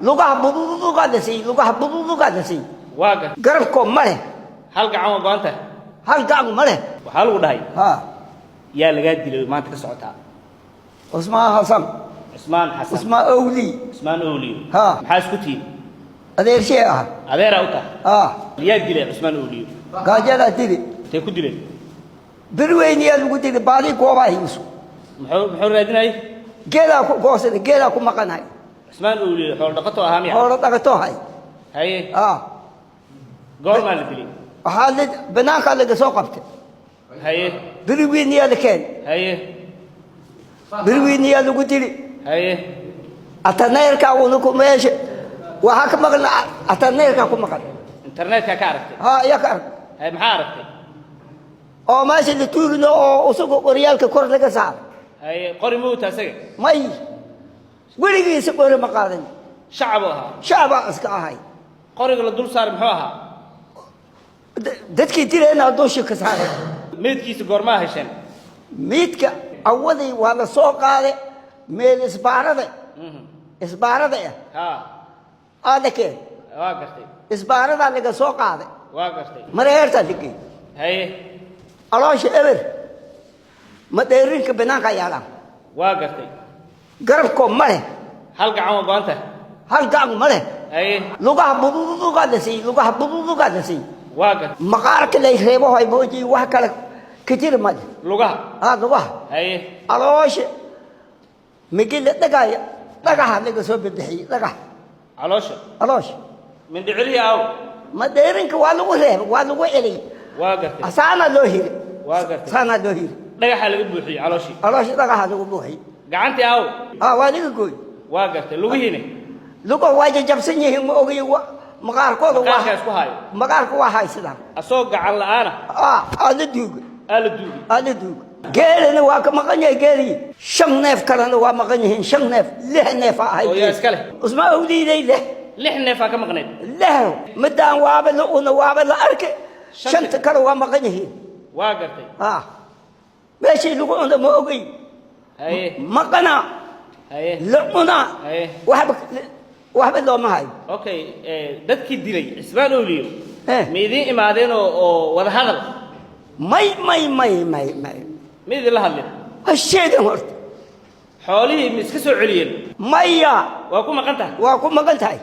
Lugaha bududugaa la siiyey, lugaha bududugaa la siiyey. Waa gartay. Garabkoo ma leh. Hal gacan waa go-an tahay. Hal gacan ma leh. Waxaa lagu dhahay, ha, yaa lagaa dilay maanta ka socotaa? Cusmaan Xasan. Cusmaan Xasan. Cusmaan Owli. Cusmaan Owliyo. Ha. Maxaa isku tihiin? Adeershee ah. Adeeraa u tahay? Ha. Yaa dilay Cusmaan Owliyo? Gaajadaa dili. Intay ku dileen? Birweyniyaa lagu dili, baadi goobaa hiisu. Muxuu raadinayay? Geelaa ku goosada, geelaa ku maqanay. Cusmaan Owliyo xoolo dhaqato ahaa miya? Xoolo dhaqato hay. Haye. Ha. Goormaa la dilay? Waxaa la banaankaa laga soo qabtay. Haye. Birweyniyaa la keenay. Haye. Birweyniyaa lagu dili. Haye. Ataneerkaa unuku meesha waxaa ka maqan, ataneerkaa ku maqan. Internetka ka aragtay? Ha, ayaa ka arag. Haye, maxaa aragtay? Oo meesha la tuurino oo isagu qoryaalka kor laga saaro. Haye, qori ma wata asaga? May, weligiisa qori ma qaadan. Shacabuu ahaa? Shacbaa iska ahay. Qoriga la dul saaray muxuu ahaa? Dadkii dilayna dusha ka saaray. Meydkiisa goormaa hesheen? Miidka awadii waa la soo qaaday meel isbaarada, isbaarada ah. Ha. Aa la keen. Waa gartay. Isbaaradaa laga soo qaaday. Waa gartay. Mareertaa la geey. Haye. Caloosha eber, madheerinka banaanka yaalaan. Waa gartay. Garabkoo ma leh. Hal gacan waa go-an tahay. Hal gacan ma leh. Haye. Lugaha bududugaa la siiyey, lugaha bududugaa la siiyey. Waa gartay. Maqaarka lay reebo hay mooji, wax kale ka jiri male. Lugaha? Aa, lugaha. Haye. Caloosha migi la dhagaaya, dhagaxa laga soo bixiyey, dhagax. Caloosha? Caloosha. Mindhicirihii aaw? Madheerinka waa lagu reebay, waa lagu celiyey. Waa gartay. Saanaa loo hiri. Waa gartay. Saanaa loo hiri. Dhagaxaa laga buuxiyey calooshii? Caloosha dhagaxa lagu buuxiyey. Gacantii aaw? Aa, waa laga gooy. Waa gartay, lugihiina? Lugo waa jajabsan yihiin, ma ogiy, maqaarkooda. Maqaarkaa waa isku haayo. Maqaarka waa haysadaan. Asagoo gacan la'aana? Aa, aa la duuga. Aa la duugay. Aa la duuga. Geelina waa ka maqan yahay geelii. Shan neef kalena waa maqan yihiin, shan neef, lix neef aa ahay. Oo yaa iska leh? Usmaa Awliiday leh. Lix neefaa ka maqnayd? Leh midaan waaba la una, waaba la arkay. Shanta kale waa maqan yihiin. Waa gartay. Ah, meeshii lagu cuna ma ogey. Haye. Maqanaa. Haye. La cunaa. Haye. Waxba waxba looma hayo. Okay, dadkii dilay Cismaan Owliyo Eh. ma idiin imaadeen oo wada hadal? May, may, may, may, may. Ma idinla hadlin? Ha sheegin horta. Xoolihii ma iska soo celiyeen? Maya. Waa ku maqan tahay? Waa ku maqan tahay.